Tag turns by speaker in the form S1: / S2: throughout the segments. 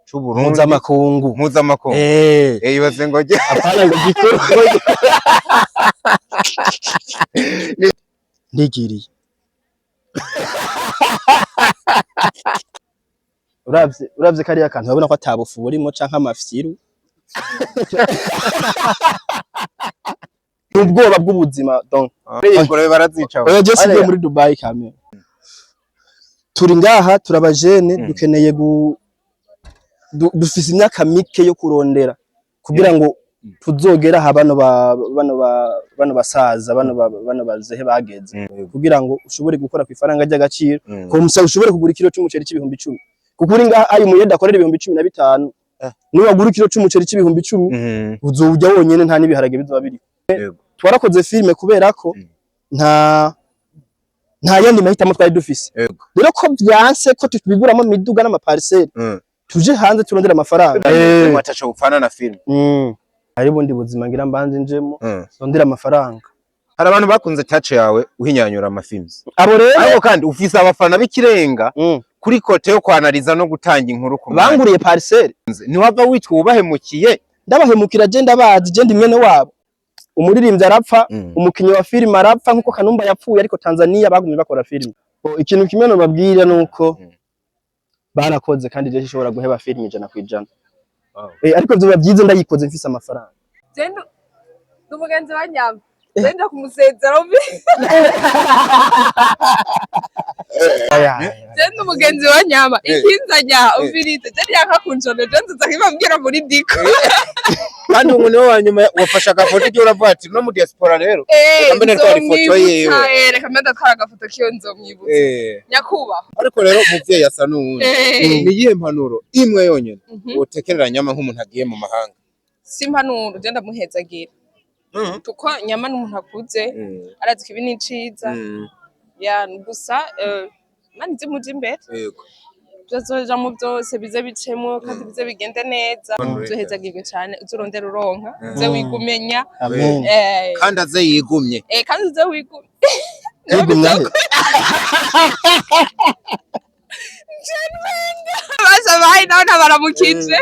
S1: C'Uburundi.
S2: Mpuzamakungu.
S1: Mpuzamakungu.
S2: Eh.
S1: Ibaze ngo
S2: Apana ngo gikuru. Ndigiriye. Uravye kariya kantu, urabona ko atabufu burimo canke amafyiru. Ubwoba bw'ubuzima donc.
S1: Ingurube barazica.
S2: Oya, je sigiye muri Dubai kame. Turi ngaha turabajene, dukeneye dufise imyaka mike yo kurondera kugira ngo tuzogera aha bano basaza, bano bazehe bageze, kugira ngo ushobore gukora ku ifaranga ry'agaciro, ko musa ushobore kugura ikiro c'umuceri c'ibihumbi 10, kuko uri ngaha ayo umuyede akorera 15,000. Niwagura ikiro c'umuceri c'ibihumbi 10, uzowurya wonyene, nta n'ibiharage bizoba biriko. Twarakoze filime kubera ko nta yandi mahitamo twari dufise. Rero ko vyanse ko tubiguramo imiduga n'amaparcelle, tuje hanze turondera amafaranga.
S1: Ataco upfana na film.
S2: Hari ubundi buzima ngira mbanze njemo, ndondera amafaranga.
S1: Hari abantu bakunze touch yawe uhinyanyura amafilms.
S2: Abo rero
S1: Ariko kandi ufise abafana b'ikirenga kuri côté yo kwanariza no gutanga inkuru ku mwanya.
S2: Banguriye parcelle.
S1: Ntiwava witwa ubahemukiye?
S2: Ndabahemukira? Je ndabazi, je ndi mwene wabo. Umuririmbyi arapfa, umukinyi wa filime arapfa, nkuko Kanumba yapfuye, ariko Tanzania bagumye bakora filime. Ikintu kimwe nobabwira nuko barakoze, kandi je nshobora guheba filime 100%. Ariko vyoba byiza ndayikoze mfise amafaranga.
S3: Genda umugenzi wa Nyama, genda kumusezera umvi. Genda umugenzi wa Nyama, ikinzanya umvirize, je yanka kunjona, je nziza nkibabwira muri diko.
S1: Kandi ubu niwe wa nyuma wafashe agafoto igihe uravuga ati no mu diaspora rero, reka mbe natwara ifoto yiwe.
S3: Nzomwibutsa, reka mbe ndatwara agafoto kiwe, nzomwibutsa nyakubahwa.
S1: Ariko rero umuvyeyi asa n'uwundi. Ni iyihe mpanuro imwe yonyene wotekerera Nyama nk'umuntu agiye mu mahanga?
S3: Si impanuro, je ndamuhezagira, kuko Nyama n'umuntu akuze, arazi ko ibi ni iciza. Ya, gusa Imana ize imuje imbere. Vyozoja mu byose bize bicemwo kandi bize bigende neza. Uzohezagirwe cane, uzurondera uronka, uze wigumenya.
S2: Amen.
S1: Kandi aze yigumye.
S3: Kandi uze wigumye.
S2: Yigumye ahe?
S3: Basa bayi nawe ntabaramukije.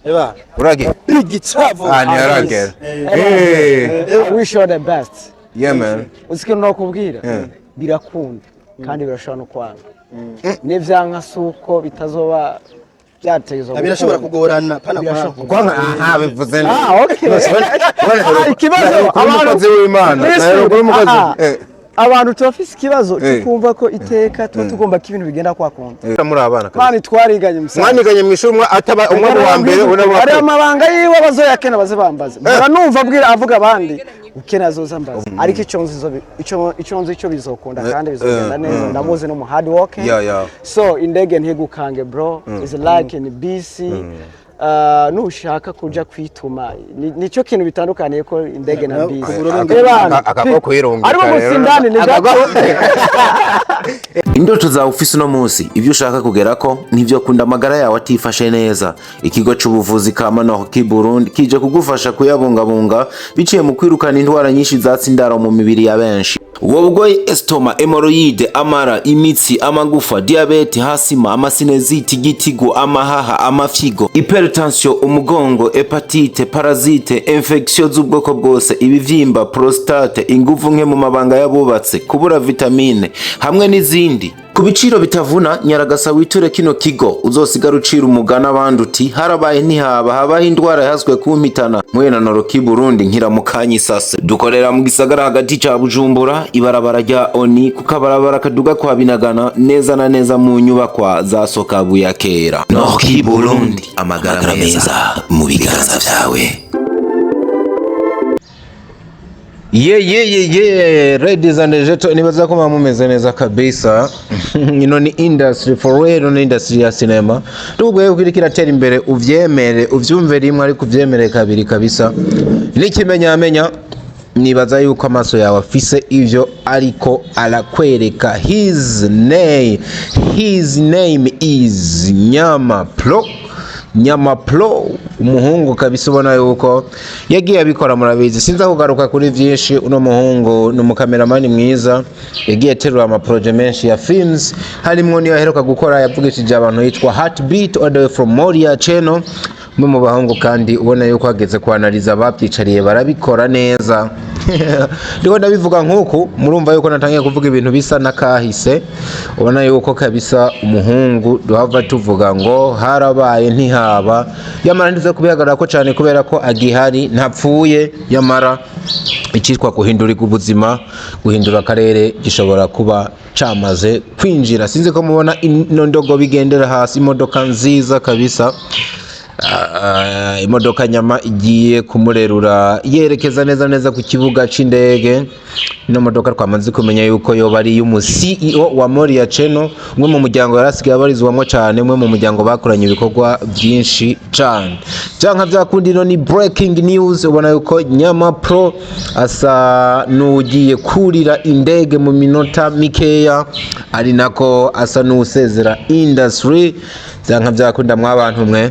S2: Eba.
S1: Uragera.
S2: Igitabo.
S1: Ah, ntiyaragera. Eh.
S4: Wish you the best.
S1: Yeah man.
S4: Uzi ikintu nakubwira? Birakunda kandi birashobora no kwanga. N'ivyanka si uko bitazoba byategezwa.
S2: Birashobora kugorana pana.
S4: Birashobora.
S1: Kwanga, aha bivuze neza.
S4: Ah, okay. Ikibazo
S1: Umukozi w'Imana.
S4: Listen,
S1: Nawe umukozi.
S4: ah, ah. Abantu turafise ikibazo cyo
S1: Eh.
S4: kumva ko iteka tuba tugomba ko ibintu bigenda kwa kundi.
S1: Muri abana kabisa.
S4: Mani, twariganye musaza.
S1: Mwaniganye mu ishuri, umwe ataba umwe mu wa mbere, undi mu wa
S4: Ari
S1: kabiri.
S4: amabanga yiwe abazoyakena baze bambaze. Mpora numva abwira avuga abandi ukena azoza mbaze, ariko ico nzi ico nzi ico bizokunda kandi bizogenda neza. Ndamuzi no mu hard working. So indege ntigukange bro, is like in BC, nushaka kuja kwituma, nico kintu bitandukaniye ko indege na bisi. Ebana,
S1: Akako kwirungika
S4: ariko
S1: rero.
S4: gusa indani ni gato.
S5: Indoto zawe ufise uno munsi, ibyo ushaka kugerako ntivyo kunda amagara yawe atifashe neza. Ikigo c'ubuvuzi ka Manoki Burundi kije kugufasha kuyabungabunga biciye mu kwirukana indwara nyinshi zatsa indaro mu mibiri ya benshi. Ubwo bugoyi: estomac, hémorroïdes, amara, imitsi, amagufa, diabète, asthme, amasinusite, igitigu, amahaha, amafyigo, hypertension, umugongo, hépatite, parasite, infection z'ubwoko bwose, ibivyimba, prostate, inguvu nke mu mabanga y'abubatse, kubura vitamine hamwe n'izindi, ku biciro bitavuna. Nyaragasa witure kino kigo, uzosigara ucira umugani abandi uti harabaye ntihaba habaho indwara yahaswe kumpitana. Mwena Noroki Burundi nkiramukanya isase. Dukorera mu gisagara hagati ca Bujumbura, ibarabara rya Oni, ku kabarabara kaduga kwa Binagana, neza na neza mu nyubakwa za Sokabu ya kera. Noroki Burundi, amagara meza mu biganza vyawe.
S1: Yeah, ladies and gentlemen, nibaza ko muba mumeze neza kabisa. Ino ni industry for real, ni industry ya cinema. Tukubwiye ko iriko iratera imbere, uvyemere, uvyumve rimwe ariko uvyemere kabiri kabisa. N'ikimenyamenya, nibaza yuko amaso yawe afise ivyo ariko arakwereka. His name is Nyama Pro, Nyama Pro. Umuhungu kabisa ubona yuko yagiye abikora, murabizi, sinza kugaruka kuri vyinshi. Uno muhungu ni umukameramani mwiza, yagiye aterura amaproje menshi ya films, harimwo niyo aheruka gukora yavugishije abantu yitwa Heartbeat, all the way from Moria Channel. Umwe mu bahungu kandi ubona yuko hageze kwanaliza babyicariye barabikora neza. Ndiko ndabivuga nk'uku murumva yuko natangiye kuvuga ibintu bisa n'akahise. Ubona yuko kabisa umuhungu duhava tuvuga ngo harabaye ntihaba, yamara ntize kubihagarara ko cyane kubera ko agihari, ntapfuye. Yamara icyitwa guhindurirwa ubuzima, guhindura akarere gishobora kuba camaze kwinjira. Sinzi ko mubona ino ndogo bigendera hasi, imodoka nziza kabisa. Imodoka nyama igiye kumurerura yerekeza neza neza ku kibuga c'indege. Ino modoka twamaze kumenya yuko yoba ari iy'umu CEO wa Moria Channel, umwe mu muryango yarasigaye abarizwamo cyane, umwe mu muryango bakoranye ibikorwa byinshi cyane. Canka vyakundi, ino ni breaking news. Ubona yuko Nyama Pro asa n'ugiye kurira indege mu minota mikeya, ari nako asa n'usezera industry. Vyanka vyakunda, mwabantu mwe,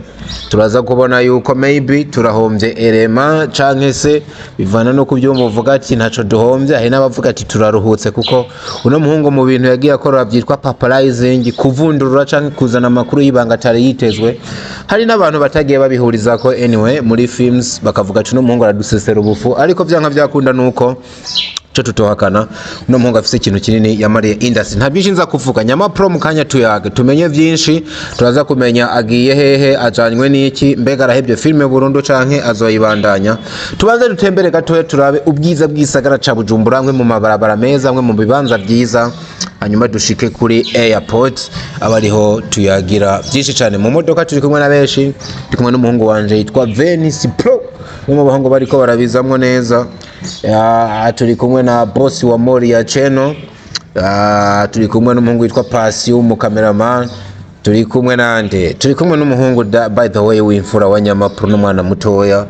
S1: turaza kubona yuko maybe turahombye erema, canke se bivana no kubyumva uvuga ati ntaco duhombye. Hari n'abavuga ati turaruhutse, kuko uno muhungu mu bintu yagiye akora byitwa paparazing, kuvundurura canke kuzana amakuru y'ibanga atari yitezwe, hari n'abantu batagiye babihurizako. Anyway, muri films bakavuga ati uno muhungu aradusesera ubufu, ariko vyanka vyakunda nuko cyo tutohakana uno muhungu afise ikintu kinini yamariye industry. Nta byinshi nza kuvuga. Nyama Pro mu kanya tuyage tumenye byinshi, turaza kumenya agiye hehe, ajanywe n'iki, mbega arahebye filme burundu canke azoyibandanya. Tubanze dutembere gatoya turabe ubwiza bw'isagara ca Bujumbura, amwe mu mabarabara meza, amwe mu bibanza byiza, hanyuma dushike kuri airport abariho tuyagira byinshi cyane. Mu modoka turi kumwe na benshi, turi kumwe n'umuhungu wanje yitwa Venice Pro, umwe mu bahungu bariko barabizamwo neza. Ya, turi kumwe na boss wa Moria Channel. Turi kumwe n'umuhungu witwa Pasi w'umukameraman, turi kumwe nande, turi kumwe n'umuhungu by the way w'imfura wa Nyama Pro, n'umwana mutoya,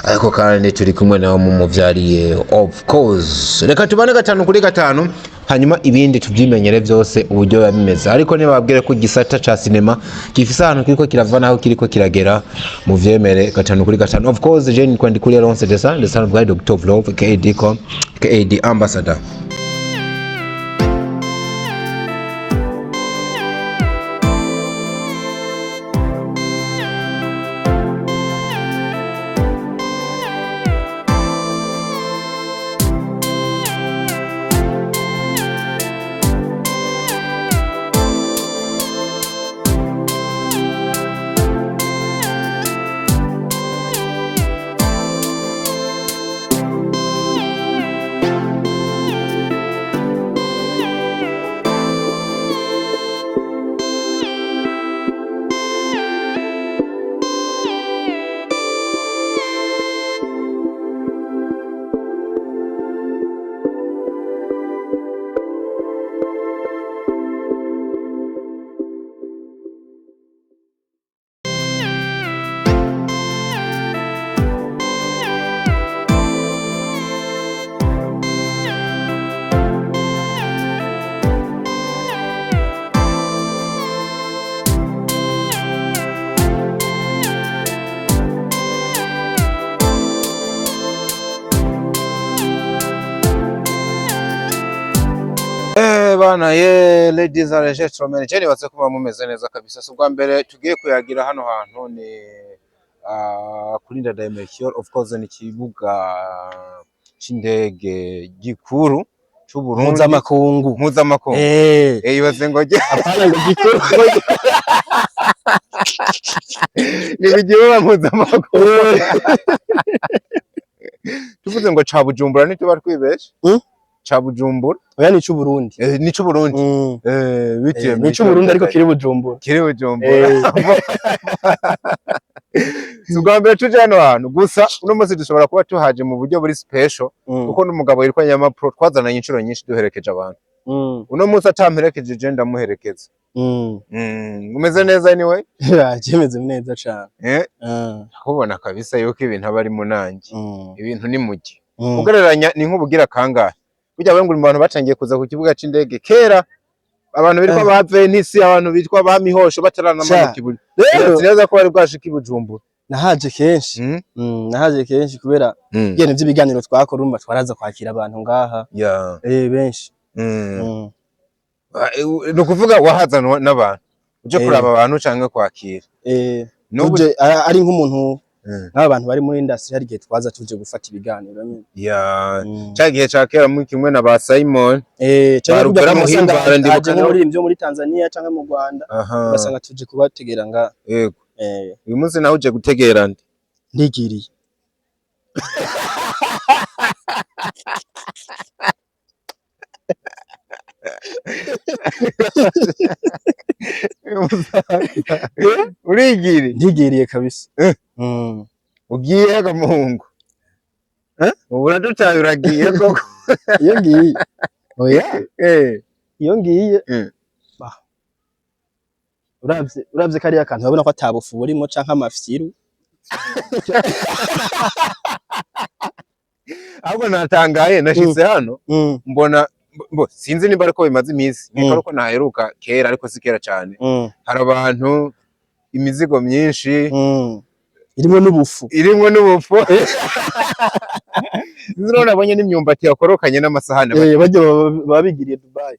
S1: ariko kandi turi kumwe nawe mumuvyariye, of course. Reka tubane gatanu kuri gatanu, hanyuma ibindi tubyimenyere byose uburyo biba bimeze. Ariko nibabwire ko igisata ca sinema gifise ahantu kiriko kirava naho kiriko kiragera, muvyemere gatanu kuri gatanu. Of course, je nitwa Ndikuriye Alonce Desa, the son of God, Doctor of Love, KD com KD Ambassador. Bana ye, ladies and gentlemen, je nibaze kuba mumeze neza kabisa. Si ubwa mbere tugiye kuyagira hano hantu, ni kuri Ndadaye Melchior. Of course, ni ikibuga c'indege gikuru c'u Burundi.
S2: Mpuzamakungu.
S1: Mpuzamakungu. Ibaze ngo
S2: Apana ngo gikuru.
S1: Ni igihugu mpuzamakungu. Tuvuze ngo ca Bujumbura ntituba twibeshe?
S2: Hmm?
S1: Ca Bujumbura.
S2: Oya, ni c'Uburundi.
S1: Ni c'Uburundi. Bitiye
S2: Ni c'Uburundi ariko kiri Bujumbura.
S1: Kiri Bujumbura. Si ubwa mbere tuje hano hantu, gusa uno munsi dushobora kuba tuhaje mu buryo buri special, kuko n'umugabo witwa Nyama Pro twazananye inshuro nyinshi duherekeje abantu. Uno munsi atamperekeje, je ndamuherekeza. Umeze neza anyway?
S2: Kimeze neza cane.
S1: Kubona kabisa yuko ibintu aba ari munange, ibintu ni mugi. Ugereranya ni nk'ubugira kangahe burya we ngo uri mu bantu batangiye kuza ku kibuga c'indege kera, abantu bitwa ba Venisi, abantu bitwa ba Mihosho bataranamanuka
S2: Sha.
S1: i Bujumbura?
S2: Rero
S1: Sinzi neza ko bari bwashika i Bujumbura.
S2: Nahaje kenshi. Nahaje kenshi kubera ibintu by'ibiganiro twakora, urumva twaraza kwakira abantu ngaha benshi.
S1: Ah, ni ukuvuga wahazanwa n'abantu uje kuraba abantu canke kwakira? N'ubu
S2: Tuje ari nk'umuntu nk'aba bantu bari muri industry, hari igihe twaza tuje gufata ibiganiro nyine.
S1: Ca gihe ca kera muri kimwe na ba Simon
S2: Canke
S1: Barugera
S2: kujya usanga
S1: muhimbara, ndibuka
S2: haje nk'umuririmbyi wo muri Tanzania canke mu Rwanda, ugasanga tuje kubategera ngaha.
S1: Uyu munsi nawe uje gutegera nde?
S2: Ndigiriye.
S1: Urigiri?
S2: Ndigiriye kabisa.
S1: Ugiye ga muhungu? Ubu uradutaye, uragiye koko?
S2: Iyo ngiye, oya, iyo ngiye, bah. Uravye kariya kantu, urabona ko atabufu burimo canke amafyiru.
S1: Ahubwo natangaye nashitse hano mbona mbo sinzi nimba ariko bimaze iminsi nkeka ko naheruka kera, ariko si kera cyane. Hari abantu, imizigo myinshi
S2: Irimwo n'ubufu.
S1: Irimwo n'ubufu. Sinzi rero, nabonye n'imyumbati yakorokanye n'amasahani.
S2: Barya baba bigiriye Dubai.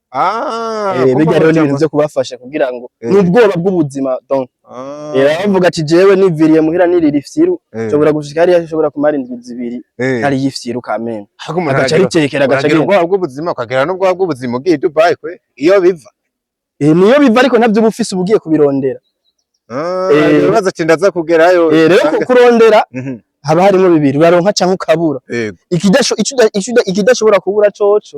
S1: Kumva
S2: Bijya rero
S1: baca
S2: n'ibintu vyo kubafasha kugira ngo n'ubwoba bw'ubuzima, donc bavuga ati: "Jewe niviriye muhira nirira ifyiru, nshobora gushika hariya, nshobora kumara indwi 2 hariyo ifyiru kamene."
S1: Ahubwo umuntu
S2: Agaca aritekera, agaca
S1: uragira
S2: agenda.
S1: ubwoba bw'ubuzima, ukagira n'ubwoba bw'ubuzima ugiye i Dubai kwe iyo biva.
S2: Niyo biva, ariko navyo uba ufise uba ugiye kubirondera.
S1: Ibibazo ati ndaza kugerayo.
S2: Rero kurondera haba harimo bibiri: uraronka canke ukabura. Ikidashobora kubura coco,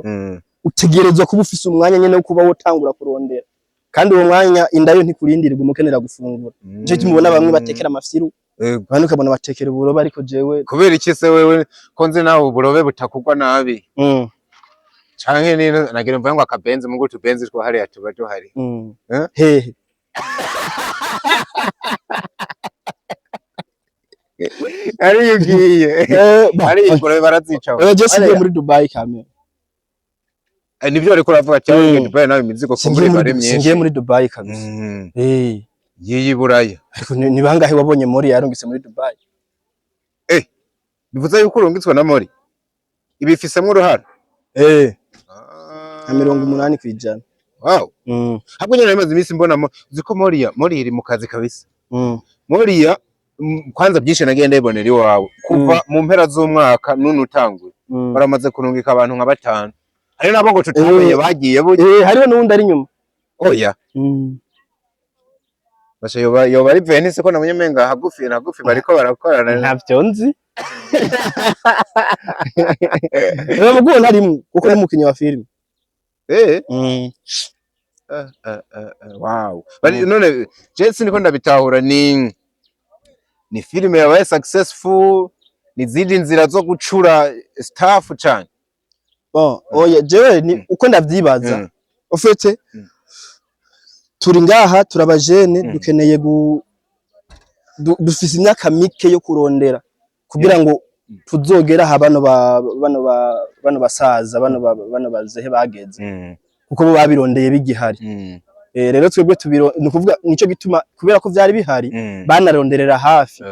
S2: utegerezwa kuba ufise umwanya nyene wo kuba wotangura kurondera, kandi uwo mwanya inda yo ntikurindirwa, umukenera gufungura. Nico gituma ubona bamwe batekera amafyiru, abandi ukabona batekera uburobe, ariko jewe
S1: Kubera iki se wewe, ko nzi nawe uburobe butakugwa nabi, canke ni nagira mvuga ngo akabenzi mugo utubenzi two hariya tuba duhari? Eh?
S2: Hehe?
S1: Ariyo ugiye
S2: Bah,
S1: ariyo ingurube barazica.
S2: Oya, je singiye muri Dubai kamere.
S1: Nivyo bariko uravuga ati mm. Dubai nawe imizigo ko
S2: Singiye
S1: muri bari
S2: muri
S1: myinshi.
S2: Singiye muri Dubai kabisa.
S1: Yiyi Buraya.
S2: Ariko ni bangahe wabonye muri yarungitse muri Dubai?
S1: Bivuze yuko urungitswe na Mori ibifisemwo uruhara?
S2: Nka 80%.
S1: Wow. Ahubwo nyene namaze iminsi mbona uzi ko Moriya Mori iri mu kazi kabisa. Moriya kwanza byinshi nagiye ndabibonera iwawe kuva mu mpera z'umwaka none utanguye. Baramaze kurungika abantu nka batanu, hari nabo ngo tutamenye bagiye burya.
S2: Hariho n'uwundi ari inyuma.
S1: Oya. Basha yoba ari Venice, ko nabonye menga hagufi na hagufi bariko barakorana.
S2: Ntavyo nzi. Muguwo ntarimwo kuko ni umukinyi wa filime.
S1: Wow. Bari none je siniko ndabitahura, ni filime yabaye successful, ni zindi nzira zo gucura staff cyane?
S2: Bon, oya, jewe ni uko ndavyibaza. Au fait, turi ngaha turabajene, dukeneye dufise imyaka mike yo kurondera kugira ngo tuzogera aha bano basaza, bano bazehe bageze, kuko bo babirondeye bigihari. Rero twebwe tubiro, ni ukuvuga nico gituma, kubera ko vyari bihari, banaronderera hafi.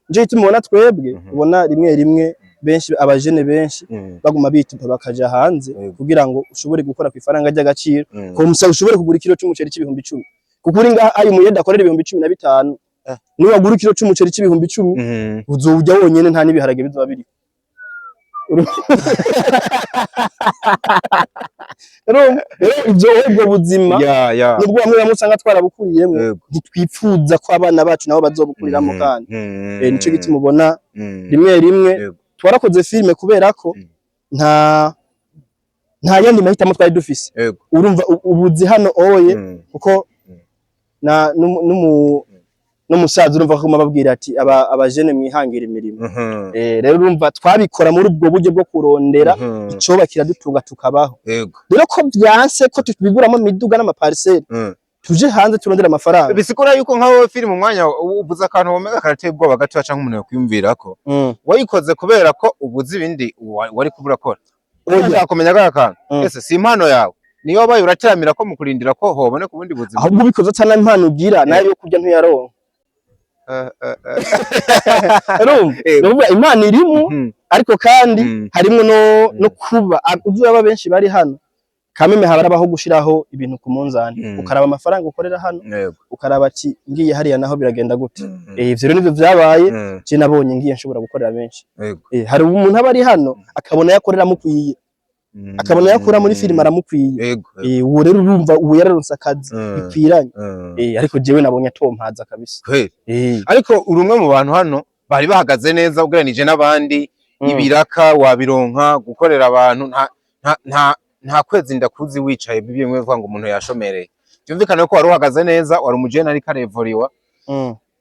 S2: Nico gituma ubona twebwe, ubona rimwe rimwe benshi, abajene benshi baguma bitupa bakaja hanze kugira ngo ushobore gukora ku ifaranga ry'agaciro, ko musa ushobore kugura ikiro c'umuceri c'ibihumbi 10, kuko uri ngaha ayo umuyede akorera 15,000. Niwagura ikiro c'umuceri c'ibihumbi 10, uzowurya wonyene, nta n'ibiharage bizoba biriko. Urumva? Rero ivyo, ubwo buzima nubwo bamwe bamwe usanga twarabukuriyemwo, ntitwipfuza ko abana bacu nabo bazobukuriramwo. Kandi nico gituma ubona rimwe rimwe twarakoze filime kubera ko nta yandi mahitamo twari dufise. Urumva ubuzi hano oye, kuko na n'umusaza urumva ko babwira ati abajene mwihangira imirimo. Rero urumva twabikora muri ubwo buryo bwo kurondera icoba kiradutunga tukabaho. Rero ko vyanse ko tubiguramo imiduga n'amapariseri, tuje hanze turondera amafaranga.
S1: Bisigura yuko nka wowe filime, umwanya uvuze akantu womega karateye ubwoba gato canke umuntu yokwiyumvirako, wayikoze kubera ko ubuze ibindi wari kuba urakora.
S2: Oya.
S1: Urashaka kumenya ka kantu? Ese si impano yawe niyo wabaye urateramira ko mu kurindira ko hoboneka ubundi buzima?
S2: Ahubwo ubikoze atana impano ugira, nayo yo kurya ntuyaronka. Urumva?
S1: Yego.
S2: Ni ukuvuga Imana irimo, ariko kandi harimwo no kuba uzuraba benshi bari hano kameme, haba gushiraho ibintu ku munzani, ukaraba amafaranga ukorera hano, ukaraba ati ngiye hariya naho biragenda gute? Ivyo rero nivyo vyabaye. Je nabonye ngiye nshobora gukorera benshi. Hari umuntu aba ari hano akabona yakorera amukwiye, akabona yakura muri filime aramukwiye. Uwo rero urumva uwo yararonse akazi bikwiranye. Ariko jewe nabonye atompaza kabisa.
S1: Kweli. Ariko uri umwe mu bantu hano bari bahagaze neza ugereranije n'abandi. Ibiraka wabironka, gukorera abantu nta kwezi ndakuzi wicaye bimwe bivuga ngo umuntu yashomereye. Byumvikane ko wari uhagaze neza, wari umujene ariko arevoriwa.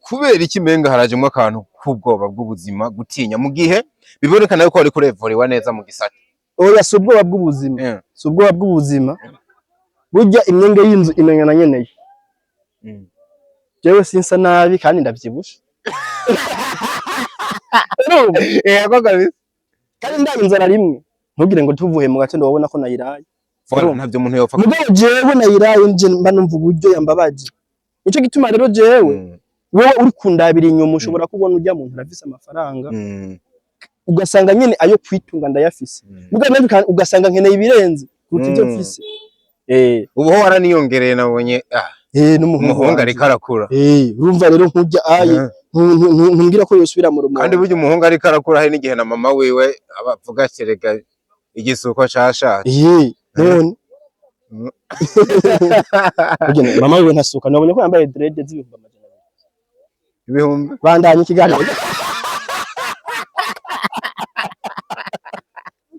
S1: Kubera iki menga harajemwo akantu k'ubwoba bw'ubuzima, gutinya, mu gihe bibonekana yuko wari kurevoriwa neza mu gisata?
S2: Oya, si ubwoba bw'ubuzima. Si ubwoba bw'ubuzima. Burya imyenge y'inzu imenya na nyeneyo. Jewe sinsa nabi kandi ndavyibushe. Urumva?
S1: Yego kabisa.
S2: Kandi ndaba inzara rimwe, ntugire ngo tuvuye mu gatondo wabona ko nayiraye.
S1: Voilà, ntavyo umuntu yopfa.
S2: Mugabo jewe nayiraye nje mba numva uburyo yambabaje. Nico gituma rero jewe, wowe uri kundabira inyuma ushobora kubona urya muntu arafise amafaranga, ugasanga nyene ayo kwitunga ndayafise, mugabo nawe ugasanga nkeneye ibirenze kuruta ivyo mfise.
S1: Ubu ho waraniyongereye, nabonye
S2: n'umuhungu
S1: umuhungu
S2: wanje.
S1: ariko arakura.
S2: Urumva rero nkurya aye ntumbwira ko yosubira mu rumonge.
S1: Kandi burya umuhungu ariko arakura, hari n'igihe na mama wiwe aba avuga ati rega igisuko cashaje.
S2: None burya mama wiwe ntasuka, nabonye ko yambaye dread z'ibihumbi 200.
S1: Ibihumbi
S2: Bandanye ikiganiro.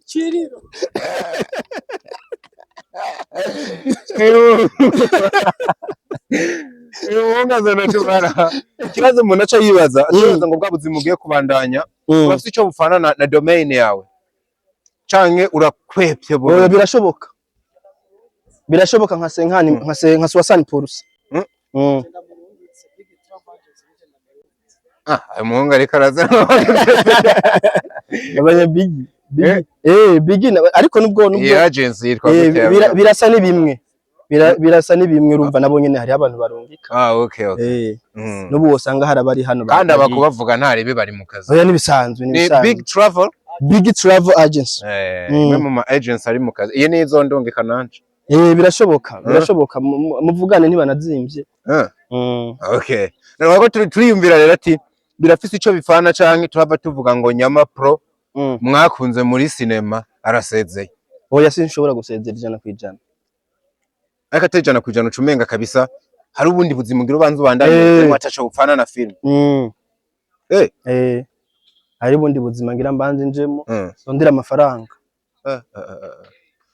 S4: Kiriro.
S1: Umuhungu azana tumara ikibazo umuntu aca yibaza, aca yibaza ngo bwa buzima ugiye kubandanya urafise ico bupfana na domaine yawe canke urakwepye
S2: Oya,
S1: burundu?
S2: Birashoboka, birashoboka nka cinquante, nka 60%.
S1: Ah, umuhungu ariko araza.
S2: Abanya bigi bigi, bigi ariko nubwo
S1: Iyi agency yitwa gute?
S2: Birasa ni bimwe. Birasa ni bimwe. Urumva nabo nyene hariho abantu barungika.
S1: Ah, okay.
S2: N'ubu wosanga hari abari hano
S1: Kandi
S2: batagiye.
S1: abakubavuga ntaribi bari mu kazi.
S2: Oya, nibisanzwe.
S1: Ni
S2: Nibisanzwe.
S1: Big Travel.
S2: Big Travel Agency.
S1: Imwe mu ma agency ari mu kazi, iyi ni izo ndungika nanje.
S2: Birashoboka, birashoboka. Muvugane ntibanazimvye.
S1: Okay, ntabwo turi turiyumvira rero ati birafise ico bifana canke tuhava tuvuga ngo Nyama Pro mwakunze muri sinema arasezeye?
S2: Oya, sinshobora gusezera 100%.
S1: Ariko atari 100%, ucumenga kabisa hari ubundi buzima ugira ubanza ubandanye ataco bupfana na film.
S2: Hari ubundi buzima ngira mbanze njemo, sondera amafaranga.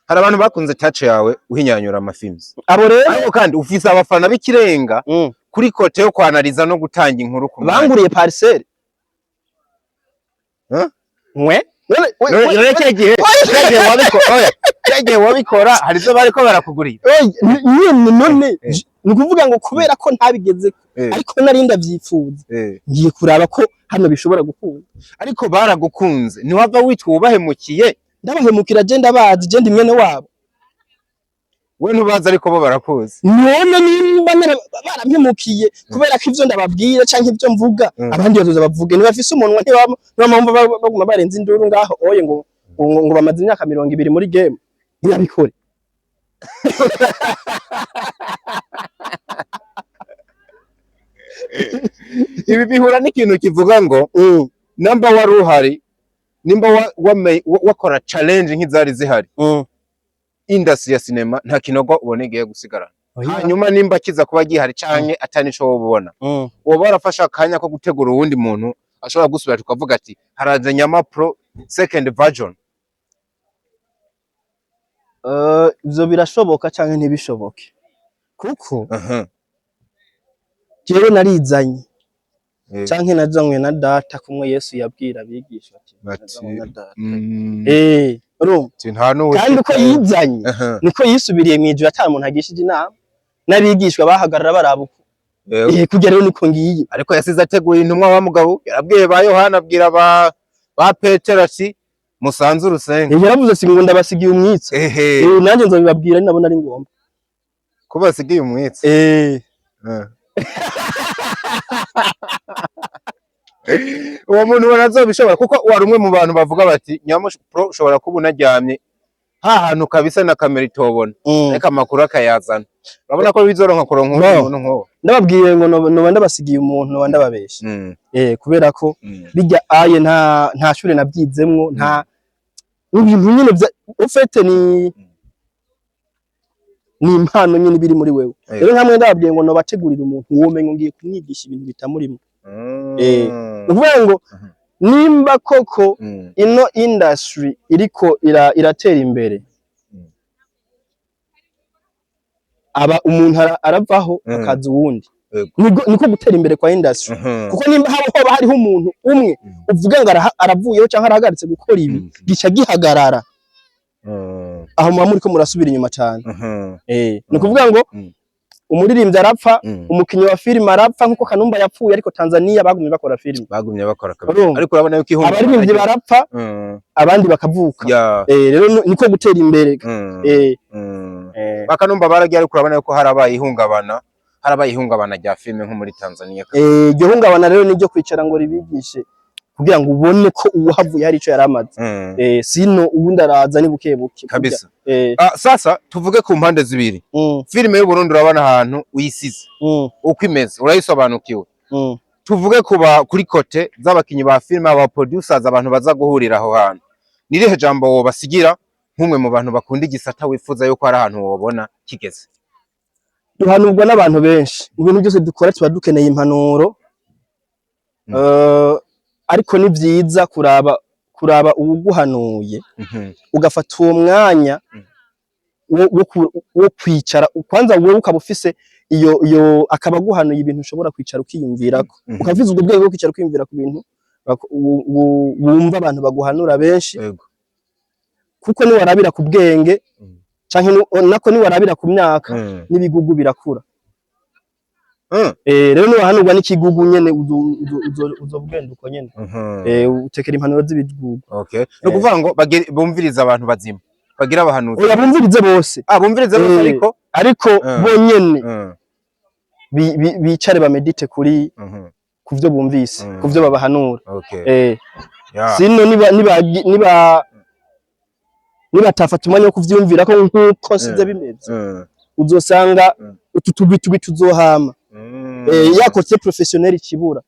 S1: Hari abantu bakunze touch yawe uhinyanyura amafilms,
S2: Abo rero
S1: ariko kandi ufise abafana b'ikirenga kuri côté yo kwanariza no gutanga inkuru ku mwanya.
S2: Banguriye parcelle.
S1: Huh?
S2: Mwe
S1: None cya gihe wabikora, oya, cya gihe wabikora hari izo bariko barakugurira?
S2: Nyene none ni ukuvuga ngo kubera ko ntabigeze, ariko nari ndavyifuza, ngiye kuraba ko hano bishobora gukunda.
S1: Ariko baragukunze, ntiwava witwa ubahemukiye?
S2: Ndabahemukira? Je ndabazi, je ndi mwene wabo.
S1: We ntubazi, ariko bo barakuzi.
S2: None nimba barampemukiye kubera ko ivyo ndababwira canke ivyo mvuga, abandi bazoza bavuge, ntibafise umunwa, ntibamva baguma barenze induru ngaho oye ngo bamaze imyaka 20 muri game, ntibabikore.
S1: Ibi bihura n'ikintu kivuga ngo namba wari uhari, nimba wakora challenge nk'izari zihari, industry ya cinema nta kinogo ubona igiye gusigara. Hanyuma nimba kiza kuba gihari canke atari nico woba ubona, woba warafashe akanya ko gutegura uwundi muntu ashobora gusubira, tukavuga ati haraje Nyama Pro second version?
S2: Ivyo birashoboka canke ntibishoboke, kuko jewe narizanye canke nazanywe na data, kumwe Yesu yabwira abigisha ati
S1: Ati,
S2: nazanywe na data. Urumva?
S1: Ati, nta n'uwo
S2: Kandi uko yizanye niko yisubiriye mw'ijuru ata muntu agishije inama, n'abigishwa bahagarara baraba uko. Kugera rero niko ngiye.
S1: Ariko yasize ateguye intumwa wa mugabo, yarabwiye ba Yohana, abwira ba Petero ati musanze urusenge.
S2: Yaravuze ati ngo ndabasigiye umwitsa. Nanjye nzobibabwira ninabona ari ngombwa.
S1: Ko basigiye umwitsi. Uwo muntu ubona azobishobora, kuko wari umwe mu bantu bavuga bati Nyamush Pro ushobora kuba unaryamye ha hantu kabisa na kamera itobona, ariko amakuru akayazana. Urabona ko bizoronka kuronka
S2: No.
S1: umuntu nk'uwo?
S2: Ndababwiye ngo noba ndabasigiye umuntu, noba ndababesha. Kubera ko bijya aye nta shure nabyizemwo, nta ibintu nyine ufete ni impano nyine biri muri wewe. Rero nkamwe ndababwiye ngo nobategurira umuntu, womenga ngiye kumwigisha ibintu bitamurimo. Ni ukuvuga ngo nimba koko ino industry iriko iratera imbere, aba umuntu aravaho, akaza uwundi. Niko gutera imbere kwa industry, kuko nimba hoba hariho umuntu umwe uvuga ngo aravuyeho canke arahagaritse gukora ibi, gica gihagarara. Aho muba muriko murasubira inyuma cane. Ni ukuvuga ngo umuririmbyi arapfa, umukinyi wa filime arapfa, nkuko Kanumba yapfuye, ariko Tanzania bagumye bakora filime.
S1: Bagumye bakora kabisa.
S2: Urumva?
S1: Ariko urabona yuko ihungabana
S2: Abaririmbyi barapfa, abandi bakavuka. Rero niko gutera imbere.
S1: Bakanumba baragiye, ariko urabona yuko harabaye ihungabana rya filime nko muri Tanzania.
S2: Iryo hungabana rero niryo kwicara ngo ribigishe kugira ngo ubone ko uwahavuye hari ico yari amaze. Sino ubundi araza ni buke buke.
S1: Kabisa. Ah, sasa tuvuge ku mpande zibiri. Filime y'u Burundi, urabona ahantu uyisize, uko imeze urayisobanukiwe. Tuvuge kuba kuri côté z'abakinyi ba filime, aba producers, abantu baza guhurira aho hantu, nirihe jambo wobasigira nk'umwe mu bantu bakunda igisata, wifuza yuko hari ahantu wobona kigeze?
S2: Duhanurwa n'abantu benshi. Mu bintu byose dukora tuba dukeneye impanuro. Ariko ni vyiza kuraba uwuguhanuye, ugafata uwo mwanya wo kwicara kwanza wewe, ukaba ufise iyo akaba aguhanuye ibintu ushobora kwicara ukiyumvirako, ukaba ufise ubwo bwenge bwo kwicara ukiyumvira ku bintu wumva abantu baguhanura benshi, kuko niwarabira ku bwenge canke nako niwarabira ku myaka, n'ibigugu birakura. Rero niwahanurwa n'ikigugu nyene, uzobwenda uko nyene. Utekera impanuro z'ibigugu.
S1: Okay, ni ukuvuga ngo bumvirize abantu bazima bagira abahanuzi.
S2: Oya, bumvirize bose.
S1: Ah, bumvirize bose, ariko
S2: ariko bonyene bicare bamedite kuri kuvyo bumvise, kuvyo babahanura. Sino niba nibatafata umwanya wo kuvyiyumvirako nkuko nsize bimeze, uzosanga utu tugwi tugwi tuzohama. Ya côté professionnel ikibura.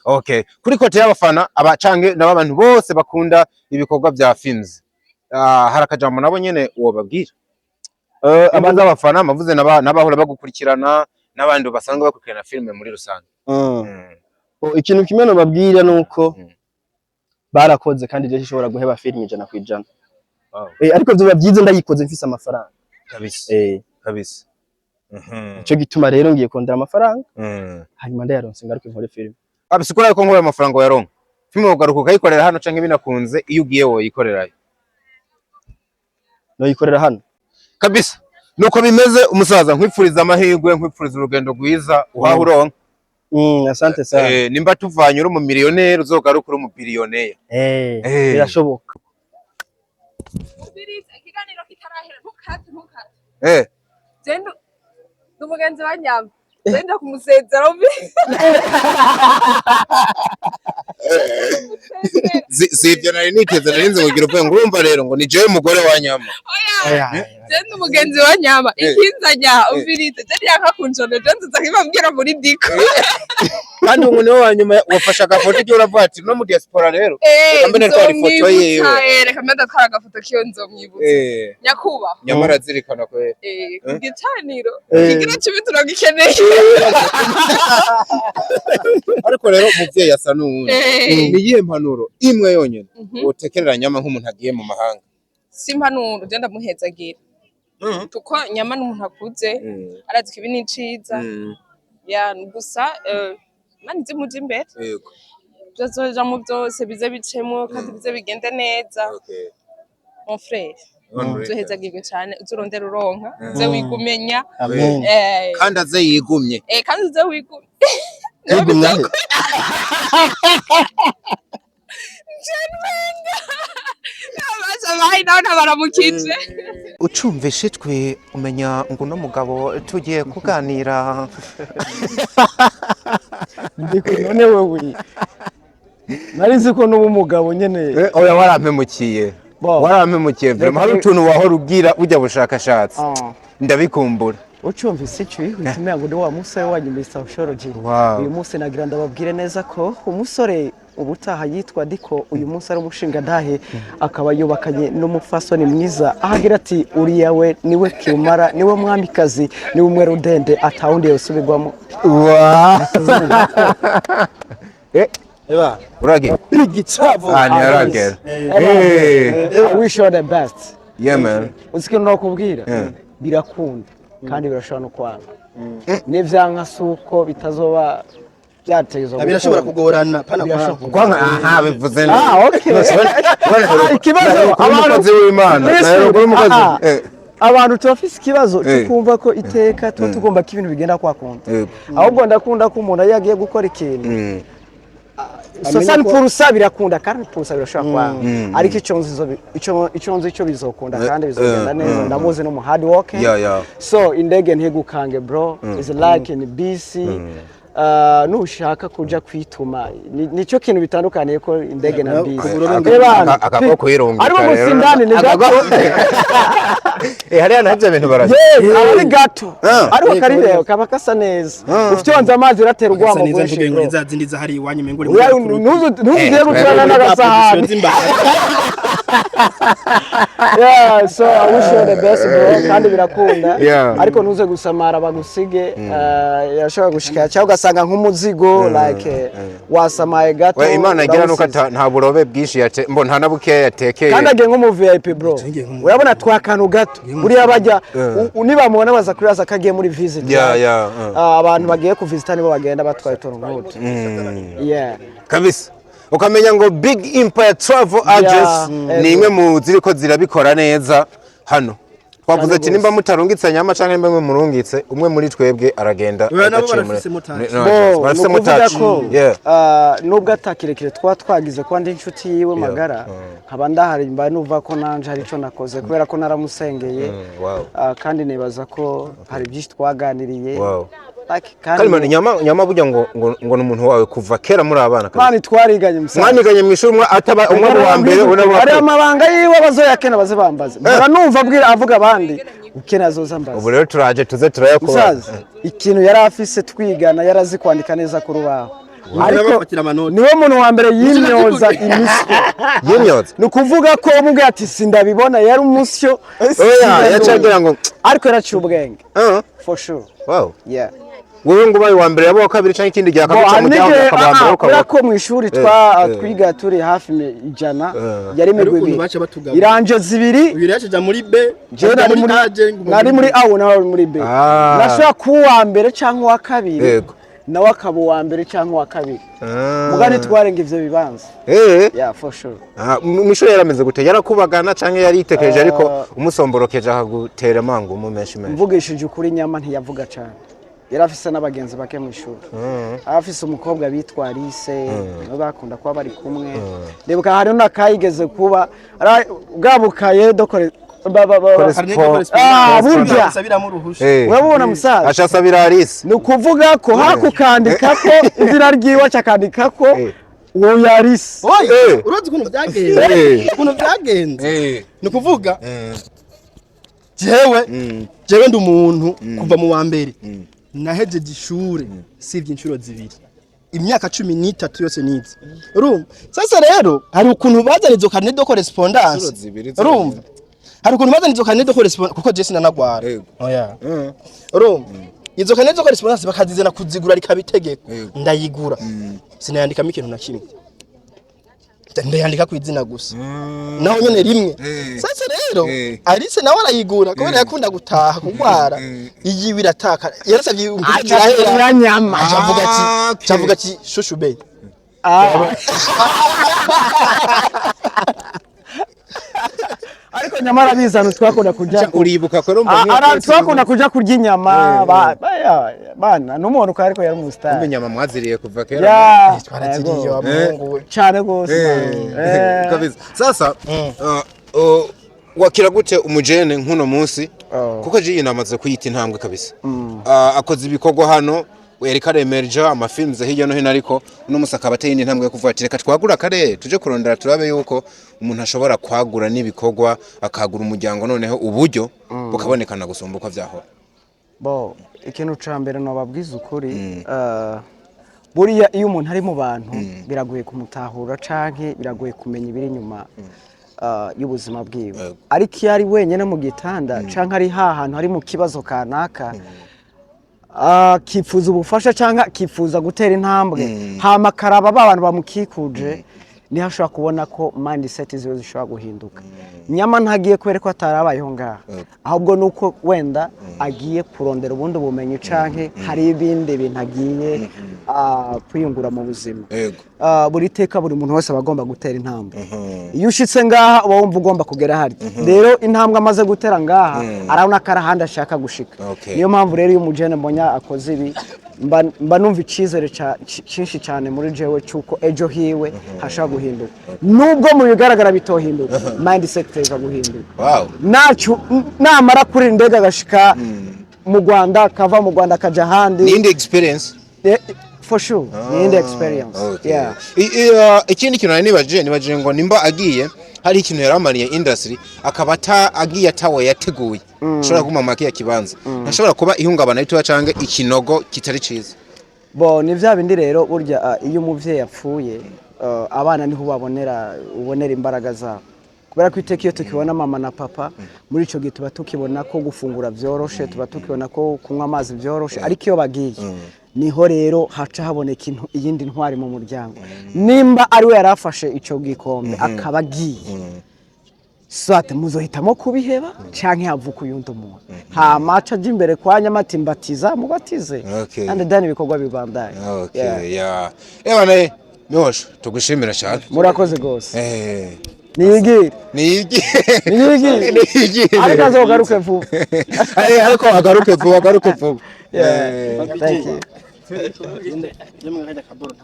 S1: Okay, kuri côté y'abafana aba canke n'abantu bose bakunda ibikorwa vya films, hari akajambo nabo nyene wobabwira? Abantu abafana mavuze n'abahora bagukurikirana n'abandi basanzwe bakurikirana filime muri rusange.
S2: Oh, ikintu kimwe nobabwira nuko barakoze, kandi je nshobora guheba filime 100%. Ariko vyoba vyiza ndayikoze mfise amafaranga.
S1: Kabisa. Kabisa.
S2: Nico gituma rero ngiye kondera amafaranga, hanyuma ndayaronse ngaruke nkore filime.
S1: Abisikora ko nkora amafaranga wayaronka, filime ugaruka ukayikorera hano, canke binakunze iyo ugiye woyikorerayo?
S2: Noyikorera hano.
S1: Kabisa, nuko bimeze. Umusaza, nkwifuriza amahirwe, nkwifuriza urugendo rwiza, uhaha uronka.
S2: Asante sana.
S1: Nimba tuvanye uri umumiliyoneri, uzogaruka uri umubillionaire.
S2: Birashoboka.
S3: Ubiriza ikiganiro kitarahera, ntukate, ntukate. Genda ndi umugenzi wa Nyama, genda kumusezera umviriza.
S1: Si ivyo nari niteze. Nari nzi kugira uvuge ngo urumva rero ngo ni jewe mugore wa Nyama.
S3: Oya, genda umugenzi wa Nyama. Ikinzanya umvirize, je yanka kunjona, je nziza nkibabwira muri diko.
S1: Kandi ubu niwe wa nyuma wafashe agafoto igihe uravuga ati no mu diaspora rero reka mbe natwara ifoto yiwe.
S3: Nzomwibutsa, reka mbe ndatwara agafoto kiwe, nzomwibutsa. Nyakubahwa.
S1: Nyamara azirikana ko
S3: Ku gicaniro kigira kibi turagikeneye.
S1: Ariko rero umuvyeyi asa n'uwundi. Ni iyihe mpanuro imwe yonyene wotekerera Nyama nk'umuntu agiye mu mahanga?
S3: Si impanuro, je ndamuhezagira, kuko Nyama n'umuntu akuze, arazi ko ibi ni iciza. Ya, gusa Imana ize imuje imbere, byazojamo byose bize bicemo kandi bize bigende neza. Mon frère, uzohezagirwe cane, uzurondera uronka, uze wigumenya.
S2: Amen.
S1: Kandi aze yigumye.
S3: Kandi uze wigumye.
S2: Yigumye he?
S3: Abayi nawe ntabaramukije.
S6: Ucumvishe twe umenya ngo uno mugabo tugiye kuganira.
S4: Ndiko none wewe. Nari nzi ko n'ubu umugabo nyene.
S1: Oya, warampemukiye.
S4: Bo.
S1: Warampemukiye vraiment. Hari utuntu wahora ubwira ujya bushakashatsi.
S4: Ah.
S1: Ndabikumbura.
S4: Ucumvise icyo uhita umenya ngo ni wa musore wanyu Mr. Ushoroji.
S1: Wow.
S4: Uyu munsi nagira ndababwire neza ko umusore ubutaha yitwa Diko, uyu munsi ari umushinga ndahe, akaba yubakanye n'umupfasoni mwiza, aho agira ati: "Uriya we niwe kimara, niwe mwamikazi, niwe umwe rudende, atawundi yosubirwamo."
S1: Wow.
S2: Eba.
S1: Uragera.
S2: Igitsavo.
S1: Ah, ntiharagera. Eh.
S4: I wish you the best.
S1: Yeah, man.
S4: Uzi ikintu nakubwira? Birakunda kandi birashobora no kwanga. N'ivyanka si uko bitazoba byategezwa.
S2: Birashobora kugorana pana.
S4: Birashobora.
S1: Kwanga, aha, bivuze neza.
S4: Ah, okay. Ikibazo
S1: Abantu w'Imana.
S4: Listen,
S1: Uri umukozi.
S4: ah, ah. Abantu turafise ikibazo cyo kumva ko iteka tuba tugomba ko ibintu bigenda kwa kundi. Ahubwo ndakunda ko umuntu iyo agiye gukora ikintu, 60% birakunda kandi 40% birashobora kwanga, ariko icyo nzi icyo nzi cyo bizokunda kandi bizogenda neza. Ndamuzi no mu hard working. So indege ntigukange, bro, is like in bisi. Nushaka kuja kwituma, nicyo kintu bitandukaniye ko indege na bisi. Ebana,
S1: Akako kwirungika
S4: ariko gusa
S1: rero.
S4: indani ni gato.
S1: Eh, hariya nabyo bintu barajya.
S4: Yes, aba ari gato,
S1: Ah.
S4: ariko karireba kaba kasa neza. Ufite amazi iratera urwamo
S2: neza
S4: rwinshi,
S2: ntuge ngo
S4: bro.
S2: ni za zindi zahari iwanyu mengo uri.
S4: Oya, ntuzugiye guturana n'agasahani. Yeah, so I wish you the best, bro, kandi birakunda. Ariko ntuze gusamara bagusige, yashobora gushika cyangwa ugasanga nk'umuzigo, like wasamaye gato.
S1: We, Imana igira nuko
S4: urawusize.
S1: nta burobe bwinshi yate mbo, nta na bukeya yatekeye.
S4: Kandi agiye nko mu VIP, bro. Urabona twa kantu gato buriya bajya nibamubona baza kuribaza ko agiye muri visit.
S1: Yeah.
S4: Ah, abantu bagiye kuvisita nibo bagenda batwaye utuntu nk'utu, yeah.
S1: Kabisa, ukamenya ngo Big Empire Travel Agency ni imwe mu ziriko zirabikora neza. Hano twavuze ati nimba mutarungitse nyama canke nimba mwe murungitse umwe muri twebwe, aragenda
S2: Oya, nabo
S1: agaciye
S2: barafise mutaci.
S4: Bo,
S1: barafise
S4: ni ukuvuga
S1: mutaci.
S4: ko nubwo atakirekire twa twagize kuba ndi inshuti yiwe magara, nkaba ndahari, mba numva ko nanje hari icyo nakoze kubera ko naramusengeye. Kandi nibaza ko hari byinshi twaganiriye. Like, kandi
S1: Kandi man, nyama nyama burya ngo ni umuntu wawe kuva kera muri abana kabisa.
S4: Mani, twariganye, musaza.
S1: Mwaniganye mu ishuri, umwe ataba umwe mu wa mbere, undi mu wa
S4: Hari
S1: kabiri.
S4: amabanga yiwe abazoyakena baze bambaze. Mpora numva abwira avuga abandi, ukena azoza mbaze.
S1: Ubu rero turaje tuze turayakora.
S4: Musaza, ikintu yari afise twigana, yarazi kwandika neza ku rubaho, ariko
S2: bafatira amanota.
S4: niwe muntu wa mbere yimyoza imisyo.
S1: Yimyoza.
S4: Ni ukuvuga ko umubwiye ati sindabibona, yari umusyo.
S1: Oya, yacagira ngo
S4: Ariko yaraciye ubwenge, for sure. Yeah.
S1: Wewe ngo ubaye uwa mbere, yaba uwa kabiri canke ikindi gihe
S4: Bo,
S1: akaguca
S4: hari
S1: mu ryango,
S4: n'igihe
S1: akaba uwa mbere, ukaba
S4: kubera ko mu ishuri twiga turi hafi 100, yari imigwi
S2: Hari ukuntu
S4: ibiri,
S2: baca batugabura.
S4: iranje zibiri.
S2: Uyu rero aja muri B.
S4: Jewe
S2: aja
S4: nari muri
S2: A, je nguma.
S4: Nari muri A, nawe wari muri B. Nashobora kuba uwa mbere cyangwa uwa kabiri, nawe akaba uwa mbere cyangwa uwa kabiri, mugani twarenga ivyo bibanza. Yeah, for sure.
S1: Ah, mu ishuri yarameze gute? Yarakubagana canke yaritekereje, ariko umusomborokeje akagutera amangumu menshi menshi?
S4: Mvugishije ukuri, nyama ntiyavuga cyane, yari afise n'abagenzi bake mu ishuri. Afise umukobwa bitwa Alice, nibo bakunda kuba bari kumwe. Ndibuka hari n'akayigeze kuba bwa bukaye dokore Ah, burya.
S2: Sabiramo uruhusha.
S4: Urabubona, musaza?
S1: Ashasabira Alice.
S4: Ni ukuvuga ko hakukandika ko izina ryiwe, acakandika ko uwo yarisi.
S2: Oya, urazi ukuntu byagenze? Ukuntu byagenze, ni ukuvuga jewe ndi umuntu kuva mu wa mbere nahejeje ishure sivye inshuro zibiri, imyaka 13 yose nize. Urumva sasa rero hari ukuntu bazana izo carnet de correspondance.
S1: Inshuro zibiri zonyine.
S2: Urumva hari ukuntu bazana izo carnet de correspondance, kuko je sinanagwara. Oya, urumva izo carnet de correspondance bakazizana kuzigura rikaba itegeko. Ndayigura, sinayandikamo ikintu na kimwe, ndayandika ku izina gusa, naho nyene rimwe. Sasa rero Alice nawe arayigura kubera yakunda gutaha kugwara, iyiwe irataka, yarasavye
S4: Aca nyama.
S2: acavuga ati acavuga ati shushu be.
S4: Ariko nyamara bizana twakunda kuja
S1: Uribuka ko urumva
S4: Twakunda kuja kurya inyama bana n'umuntu ko, ariko yari umustar.
S1: Inyama mwaziriye kuva kera.
S4: Ya.
S2: Twaraziriye.
S4: Yego.
S2: Wa muhungu we.
S4: Cyane gose, man.
S1: Kabisa. Sasa wakira gute umujene nk'uno munsi?
S4: Oh.
S1: Kuko jiyi namaze kuyita intambwe kabisa. Akoze ibikorwa hano. Erika remerja amafilms hirya no hino, ariko uno musi akaba ateye indi ntambwe yo kuvuga ati reka twagura akarere, tuje kurondera turabe yuko umuntu ashobora kwagura n'ibikorwa, akagura umuryango, noneho uburyo bukabonekana gusumba uko vyahora.
S4: Bo, ikintu ca mbere nobabwiza ukuri, buriya iyo umuntu ari mu bantu biragoye kumutahura canke biragoye kumenya ibiri inyuma y'ubuzima bwiwe. Ariko iyo ari wenyine mu gitanda canke ari hahantu ari mu kibazo kanaka, akifuza ubufasha canke akifuza gutera intambwe, hama akaraba ba bantu bamukikuje, niho ashobora kubona ko mindset ziwe zishobora guhinduka. Nyama ntagiye kubera ko atarabayeho ngaha, ahubwo nuko wenda agiye kurondera ubundi bumenyi canke hari ibindi bintu agiye kwiyungura mu buzima. Buri teka buri muntu wese aba agomba gutera intambwe. Iyo ushitse ngaha uba wumva ugomba kugera harya. Rero intambwe amaze gutera ngaha, arabona ko ari ahandi ashaka gushika. Niyo mpamvu rero iyo umujene mbonye akoze ibi, mba numva icizere cyinshi cyane muri jewe cy'uko ejo hiwe hashobora guhinduka, nubwo mu bigaragara bitohinduka, mindset iza guhinduka. Nacu namara kuri indege agashika mu Rwanda, akava mu Rwanda akaja ahandi.
S1: Nindi experience.
S4: Eh, for sure ni indi experience. Yeah.
S1: Ikindi kintu nari nibajije ngo nimba agiye hari ikintu yaramariye industry, akaba agiye atawe yateguye, ashobora kuguma mu kiya kibanza, ntashobora kuba ihungabana ritoya canke ikinogo kitari ciza?
S4: Bo, ni vya bindi rero, burya iyo umuvyeyi apfuye, abana niho ubonera imbaraga zabo, kubera ko iteka iyo tukibona mama na papa muri ico gihe tuba tukibona ko gufungura vyoroshe, tuba tukibona ko kunywa amazi vyoroshe. Ariko iyo bagiye niho rero haca haboneka iyindi ntwari mu muryango. Nimba ari we yari afashe ico gikombe akaba agiye, soit muzohitamo kubiheba canke havuka uyundi muntu, hama aca aja imbere kwa Nyamati, mbatiza mubatize and then ibikorwa bibandanye.
S1: Okay, yeah. Ebana Miosho, tugushimira cyane.
S4: Murakoze gose.
S1: Niyigire.
S4: Niyigire.
S1: Niyigire.
S4: Niyigire. Ariko azogaruke vuba.
S1: Ariko agaruke vuba, agaruke vuba.
S4: Yeah. Thank you.
S2: Yemwe kajya kaboro.